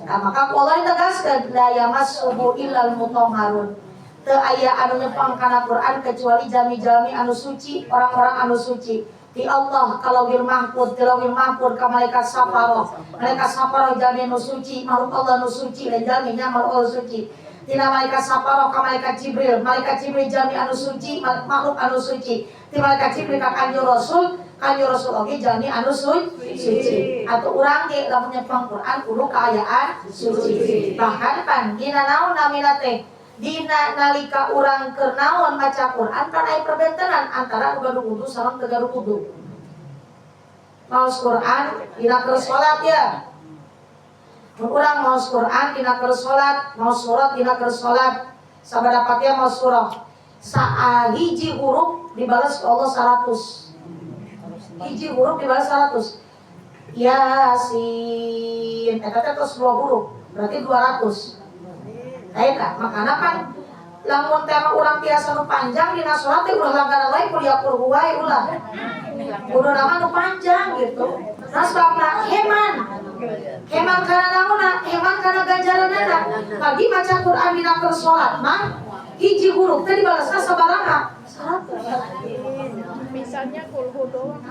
S1: Nah, maka ku Allah ditegaskeun la yamassuhu illal mutahharun. Teu aya anu nyepeng kana Quran kecuali jalmi-jalmi anu suci, orang-orang anu suci. Di Allah ka Lauhil Mahfud, di Lauhil Mahfud ka malaikat safaroh. Malaikat safaroh jalmi anu suci, makhluk Allah anu suci, dan jalminya makhluk Allah suci. Tina malaikat safaroh ka malaikat Jibril jalmi anu suci, makhluk anu suci. Ti malaikat Jibril ka Kanjeng Rasul, Kanjeng Rasul oge jalmi anu suci. Atau urang ge lamun nyepeng Quran kudu kaayaan suci. Bahkan pan dina naon namina teh? Dina nalika urang keur naon maca Quran kan aya perbentenan antara nu gaduh wudu sareng teu gaduh wudu. Maos Quran dina keur salat ya. Mun urang maos Quran dina keur salat, maos surat dina keur salat, sabada Fatihah maos surah. Hiji huruf dibalas ku Allah 100. Hiji huruf dibalas 100. Yasin eta teh tos 2 huruf, berarti 200. Eta makana pan lamun tema urang tiasa nu panjang dina salat teh ulah langganan wae kuliah kurhu wae ulah. Kudu nama nu panjang gitu. Nah sebabna heman. Heman kana naonna? Heman kana ganjaranana. Pagi maca Quran dina keur salat mah hiji huruf teh dibalasna sabaraha? 100.
S2: Misalnya kulhu doang.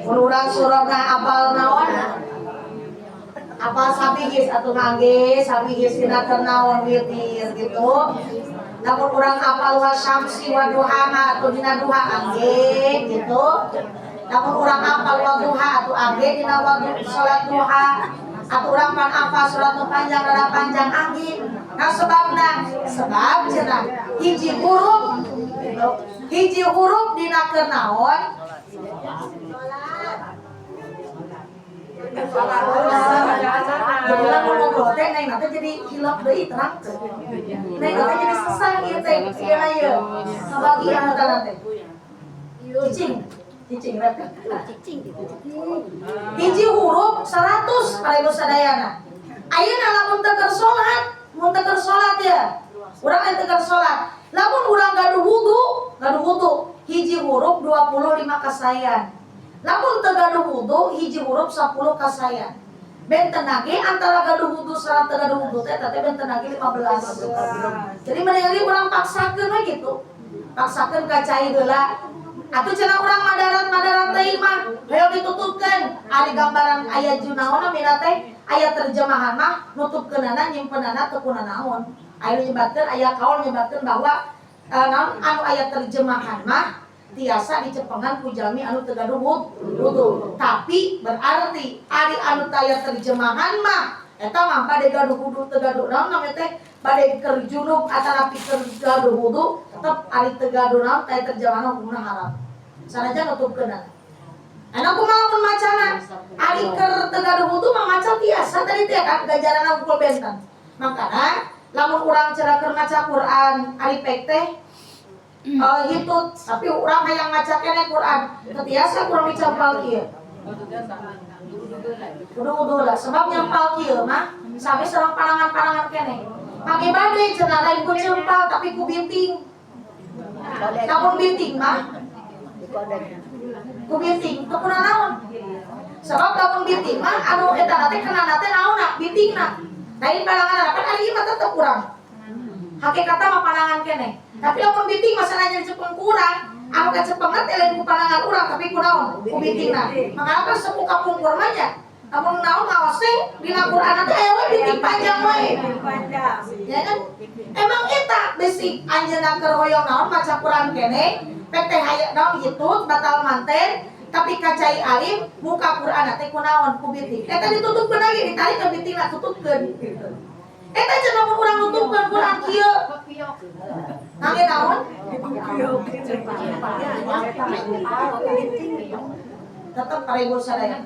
S1: Mun urang surahna apal naon? Apal sabihis atau ngangge sabihis dina keur naon witir gitu. Lamun urang apal wasyamsi wa duhaha atau dina duha angge gitu. Lamun urang apal wa duha atau angge dina waktu salat duha atau urang pan apal surat nu panjang rada panjang angge. Nah sebabna sebab cenah hiji huruf dina keur naon? Jadi lamun ngobrol teh neng nanti jadi hilap deui terang teh. Neng nanti jadi sesang ieu teh, ieu na ieu. Ngabagi anu teh teh. Cicing, cicing rep. Hiji huruf 100 para ibu sadayana. Ayeuna lamun teu keur salat, mun teu keur salat ya. Urang teu keur salat. Lamun urang gaduh wudu, hiji huruf 25 kasayan. Lamun teu gaduh wudu, hiji huruf 10 kasayan. Benten lagi antara gaduh wudu sareng teu gaduh wudu teh teh benten lagi 15. Jadi mending urang paksakeun we gitu. Paksakeun ka cai heula. Atuh cenah urang madarat-madarat teh mah hoyong ditutupkeun. Ari gambaran aya junaon namina teh aya terjemahan mah nutupkeunana nyimpenana teu kunanaon. Aya nyebatkeun aya kaul nyebatkeun bahwa naon anu aya terjemahan mah tiasa dicepengan ku jalmi anu teu gaduh wudu. Tapi berarti ari anu taya terjemahan mah eta mah bade gaduh wudu teu gaduh naon namanya teh bade keur junub atanapi keur gaduh wudu tetep ari teu gaduh naon taya terjemahan hukumna haram. Sanajan nutupkeunana. Anu kumaha lamun macana ari keur teu gaduh wudu mah maca tiasa tadi teh kan ganjaranna hukum benten. Makana lamun urang cara keur maca Quran ari pek teh hitut, tapi urang hayang maca keneh Quran, teu tiasa kurang dicampal kieu. Kudu wudu lah, sebab nyampal kieu mah sami sareng panangan-panangan keneh. Pake bade cenah lain ku cempal tapi ku binting. Lamun binting mah ku binting teu kunanaon. Sebab lamun binting mah anu eta teh kenana teh naonna bintingna. Lain panangan kan ari ieu mah tetep kurang. Hakikatna mah panangan keneh. Tapi lamun binting mah sanajan cepeng kurang, anu kacepengna teh lain ku panangan urang tapi ku naon? Ku bintingna. Makana kan sepuh kapungkur mah nya. Lamun naon ngaos teh dina Quran teh aya we binting panjang wae. Ya kan? Emang eta besi anjeunna keur hoyong naon maca Quran keneh, pek teh aya naon hitut batal manten, tapi kacai alim muka Quran teh ku naon ku binting. Eta ditutupkeun lagi ditarik ke bintingna tutupkeun gitu. Eta cenah mun urang nutupkeun Quran kieu. Ngangge naon? Tetep para ibu sadaya.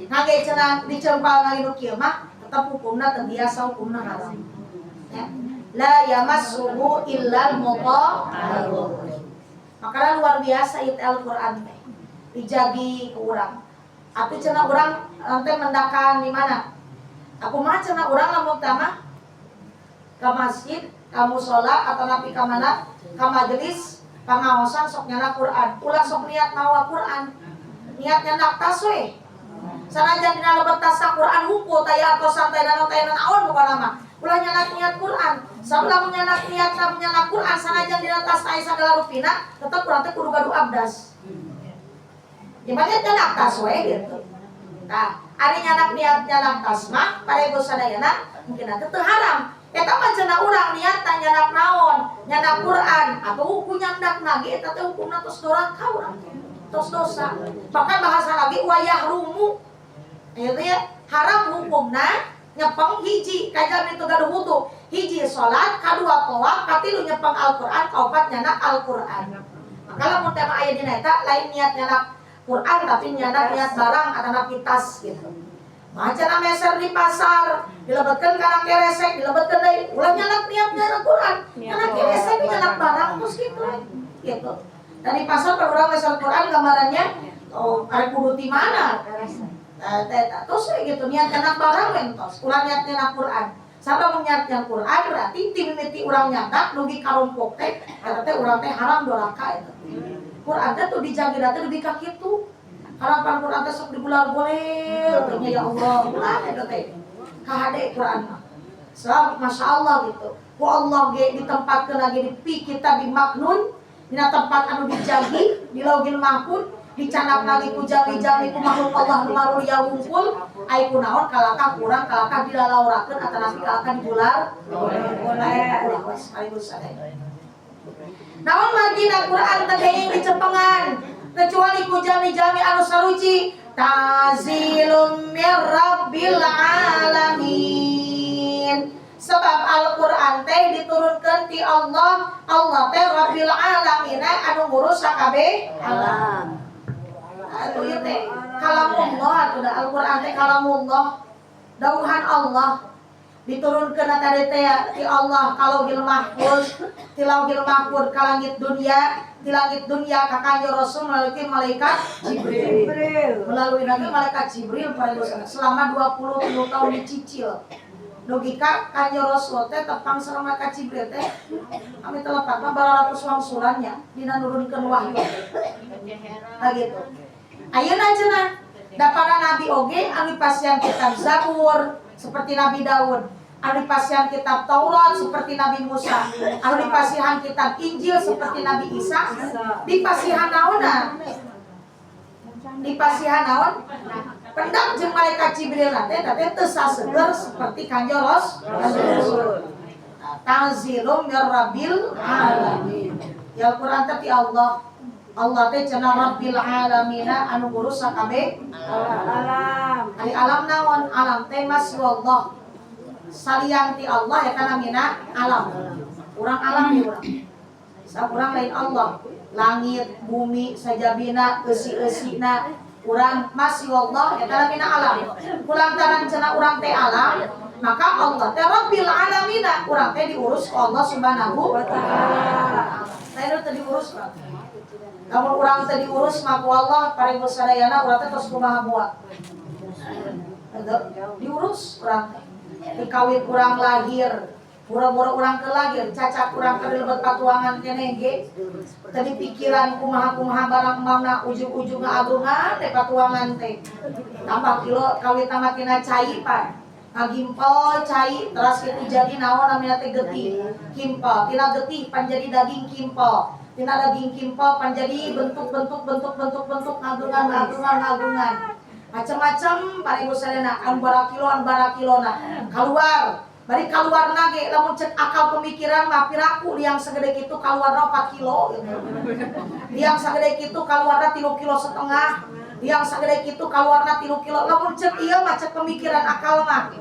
S1: Ngangge cenah dicempal ngangge nu kieu mah tetep hukumna teu biasa hukumna haram. Ya. La yamassuhu illal mutahharun. Makanya luar biasa itu Al-Qur'an teh. Dijagi ku urang. Atuh cenah urang nanti mendakan di mana? Aku mah cenah urang lamun teh mah ke masjid, ka musola atau napi ka mana, ka majelis pangaosan sok nyandak Quran. Ulah sok niat mawa Quran. Niat nyandak tas we. Sanajan dina lebet tas Quran hukum taya atau santai dan taya naon pokona mah. Ulah nyandak niat Quran. Sabab lamun nyandak niat lamun nyandak Quran sanajan dina tas aya sagala rupina, tetep urang teh kudu gaduh abdas. Gimana nyandak tas we gitu. Nah, ari nyandak niat nyandak tas mah para ibu sadayana mungkin nanti teu haram. Eta mah cenah urang niat nyandak naon? Nyandak Quran atau hukum nyandak ge eta teh hukumna tos doraka urang. Tos dosa. Bahkan bahasa lagi wayahrumu. Itu ya, haram hukumna nyepeng hiji kajalmi teu gaduh wudu. Hiji salat, kadua tawaf, katilu nyepeng Al-Qur'an, kaopat nyandak Al-Qur'an. Maka lamun teh aya dina eta lain niat nyandak Quran tapi nyandak niat barang atau tas gitu. Maca meser di pasar, dilebetkeun kana keresek, dilebetkeun deui, ulah nyandak niat nyandak Quran. Nyandak keresek nyandak barang terus gitu. Gitu. Dan di pasar kalau urang meser Quran gambarannya oh arek kudu ti mana? Terus gitu niat nyandak barang entos, ulah niat nyandak Quran. Sabab mun niat nyandak Quran berarti ti mimiti urang nyandak dugi karompok teh eta teh urang teh haram doraka eta. Quran teh tuh dijagi teh dugi ka kitu. Harapan Quran teh sok digular-gulir teh ya Allah, ulah eta teh. Kahade Quran mah. Sebab Masya Allah gitu. Ku Allah ge ditempatkeun lagi di pi kita di maknun, dina tempat anu dijagi, di Lauhil Mahfud, dicandak lagi ku jami-jami ku makhluk Allah nu marulia wungkul, ai kunaon kalakah kurang kalakah dilalaurakeun atanapi kalakah dibular. Boleh. Ulah wes paling sadaya. Naon margina Quran teh geuning dicepengan kecuali ku jami-jami anu saruci tanzilum mir rabbil alamin. Sebab Al-Qur'an teh diturunkeun ti Allah, Allah teh Rabbil alamin anu ngurus sakabeh alam. Atuh ieu teh kalamullah atuh da Al-Qur'an teh kalamullah. Dawuhan Allah diturunkeun tadi teh ti Allah ka Lauhil Mahfuz, ti Lauhil Mahfuz ka langit dunia, ti langit dunia ka Kanjeng Rasul melalui malaikat Jibril. Melalui nabi malaikat Jibril pada selama 23 tahun dicicil. Dugi ka Kanjeng Rasul teh tepang sareng malaikat Jibril teh kami telepat mah baratus wangsulannya dina nurunkeun wahyu. Nah gitu. Ayeuna cenah da para nabi oge anu pasihan kitab Zabur seperti Nabi Daud, anu dipasihan kitab Taurat seperti Nabi Musa, anu dipasihan kitab Injil seperti Nabi Isa, dipasihan naonna? Dipasihan naon? Pendak jeung malaikat Jibril teh teh teu saseger seperti Kanjeng Rasul. Tanzilum mir rabbil alamin. Ya Al-Qur'an teh ti Allah. Allah teh cenah Rabbil alamin anu ngurus sakabeh
S3: Alam.
S1: Ari alam naon? Alam teh maswallah. Salian ti Allah eta namina alam. Urang alam ya urang. Sa urang lain Allah. Langit, bumi, sajabina, eusi-eusina urang maswallah eta namina alam. Kulantaran cenah urang teh alam, maka Allah teh Rabbil alamin. Urang teh diurus ku Allah Subhanahu wa taala. Lain teh diurus mah. Lamun urang teh diurus mah ku Allah paring sadayana urang teh tos kumaha buat. Diurus urang teh. Dikawit urang lahir, pura-pura urang ke lahir, cacat urang ke lebet patuangan keneh ge. Tadi pikiran kumaha-kumaha barang mamna ujung-ujung agungan teh patuangan teh. Tambah kilo kawit tambah tina cai pan. Ngagimpel cai teras kitu jadi naon namina teh getih. Kimpel, tina getih pan jadi daging kimpel. Tina daging kimpel pan jadi bentuk-bentuk bentuk-bentuk bentuk ngagungan ngagungan ngagungan. Macam-macam para ibu sadayana anu barakilo anu barakilona keluar bari keluar ge lamun cek akal pemikiran mah piraku liang segede kitu kaluarna 4 kilo gitu. Liang segede kitu kaluarna 3 kilo setengah, liang segede kitu kaluarna 3 kilo. Lamun cek ieu mah cek pemikiran akal mah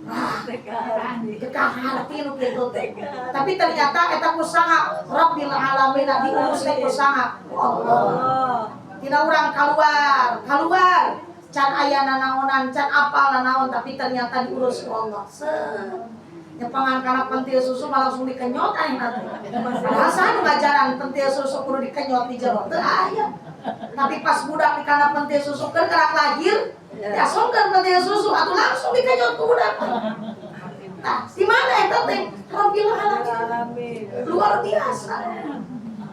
S1: wah, teu harti nu kitu teh. Tapi ternyata eta ku saha Rabbil alamin diurus teh ku saha? Ku Allah. Tina urang keluar, keluar can aya nanaonan, can apal nanaon, tapi ternyata diurus ku Allah. Set. Nyepangan kana pentil susu mah langsung dikenyot aneh teh. Padahal saha nu ngajaran pentil susu kudu dikenyot di jero? Teu aya. Tapi pas budak di kana pentil susu kan karak lahir, diasongkeun pentil susu atuh langsung dikenyot ku budak. Nah, di mana eta teh? Rabbil alamin. Luar biasa.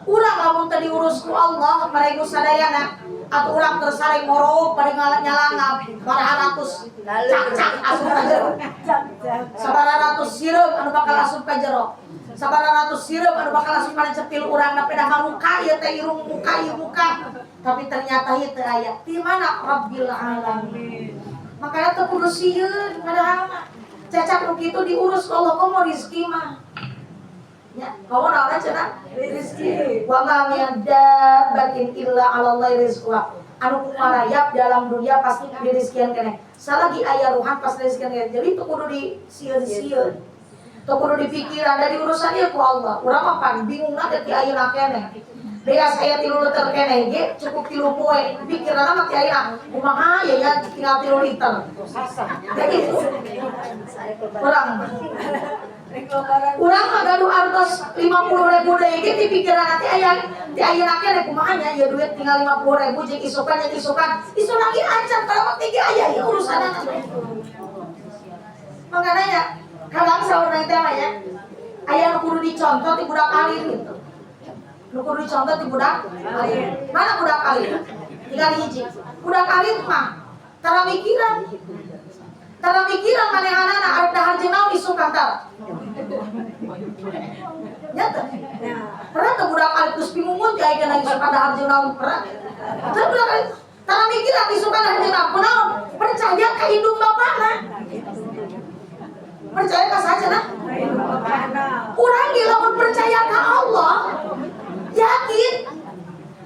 S1: Urang lamun teu diurus ku Allah maregu sadayana atau urang tersare ngorok bari nyalangap ratus cak-cak asup ka jero. Sabaraha ratus sireum anu bakal asup ka jero. Sabaraha ratus sireum anu bakal asup kana cepil urang na pedah muka ieu teh, irung muka ieu muka. Tapi ternyata ieu teu aya. Di mana Rabbil alamin. Makanya teu kudu sieun, padahal mah cacak nu kitu diurus Allah, komo rezeki mah. Ya, kamu naon cenah? Rezeki. Wa ma min dabbatin illa 'ala Allahi rizquha. Anu kumarayap dalam dunia pasti dirizkian keneh. Salagi aya ruhan pasti dirizkian keneh. Jadi itu kudu di sieun-sieun. Teu kudu dipikiran dari urusan ieu ku Allah. Urang mah pan bingungna teh ti ayeuna keneh. Beas aya 3 liter keneh ge cukup 3 poe. Pikiranna mah ti ayeuna kumaha ya ya tinggal 3 liter. Jadi urang urang mah gaduh artos 50 ribu deui ge di pikiran nanti aya ti ayeuna keneh kumaha nya ieu duit tinggal 50 ribu jeung isukan isu lagi acan, padahal mah tiga aya ieu urusanna. Makanya ya kadang saur teh mah ya aya nu kudu dicontoh ti budak alit gitu, nu kudu dicontoh ti budak alit. Mana budak alit? Tinggal hiji budak alit mah tara mikiran, tara mikiran manehanana arek dahar jeung naon isukan, tara nya teu. Pernah tuh budak alit geus bingungun ti ayeuna isukan dahar jeung naon? Pernah teu? Budak alit tara mikiran isukan dahar jeung naon. Kunaon? Percaya ka indung bapana. Percaya ka saja. Nah, urang ge lamun percaya ka Allah, yakin,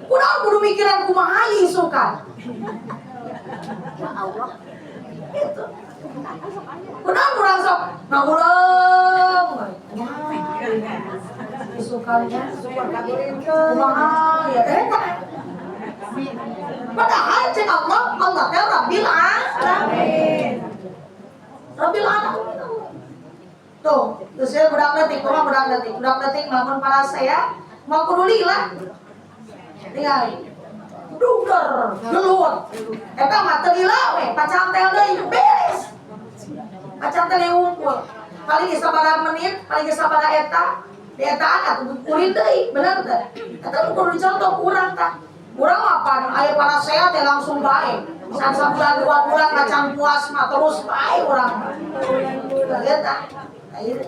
S1: kunaon kudu mikiran kumaha isukan?
S2: Ya Allah.
S1: Gitu. Kunaon urang sok ngaguleng isukannya kumaha ya eta? Padahal cek Allah, Allah teh Rabbil alamin. Rabbil alamin. Tuh, terus ya budak leutik, kumaha budak leutik? Budak leutik lamun para saya mau kudu lila. Tinggal dugder, gelut. Eta mah teu lila we, pacantel deui beres. Pacantel yang unggul. Paling geus sabaraha menit, paling geus sabaraha eta, di etaan atuh kurin deui, bener teu? Eta nu kudu dicontoh ku urang tah. Urang mah pan aya para sehat teh langsung bae. San sabulan 2 bulan macan puas mah terus bae urang mah. Lihat tah. Nah, ieu.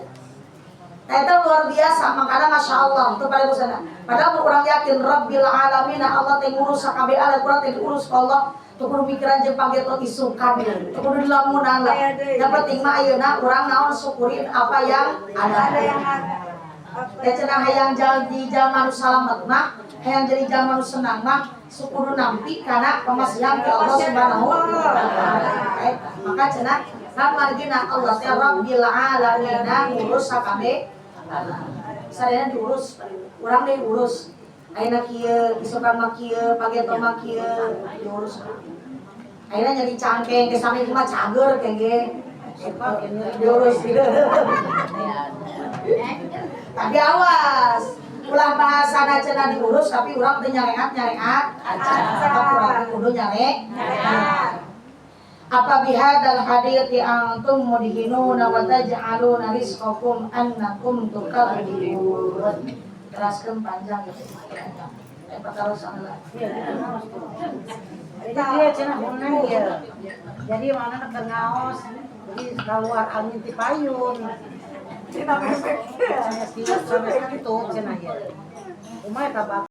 S1: Nah, itu luar biasa, makanya masya Allah itu pada sana. Padahal urang yakin Rabbil alamin, Allah teh ngurus sakabeh alam, urang teh diurus ku Allah. Teu kudu mikiran jeung pageto isukan, teu kudu dilamunan lah. Yang penting mah ayeuna urang naon, syukurin apa yang ada.
S3: Ada yang ada.
S1: Ya cenah hayang jadi jalma nu salamet mah, hayang jadi jalma nu senang mah, kudu nampi kana pamasihan ti Allah Subhanahu wa taala. Eta. Maka cenah kan margina Allah teh Rabbil alamin, ngurus sakabeh alam. Sadayana diurus, urang deui diurus. Ayeuna kieu, isukan mah kieu, pageto mah kieu, diurus. Ayeuna nyeri cangkeng ke sami mah cager kengge. Diurus. Tapi awas, ulah bahasana cenah diurus tapi urang teu nyareat nyareat aja. Tetep urang kudu nyare. Apa bihadzal hadithi antum mudhinuna wa taj'aluna rizqakum annakum tukadzibun. Teraskeun panjang gitu. Patarosan lah.
S4: Jadi dia cenah hunang ya. Jadi mana keur ngaos, jadi keluar angin ti payun.
S3: Cina bebek.
S4: Sanes kieu, sanes kitu cenah ya. Kumaha eta?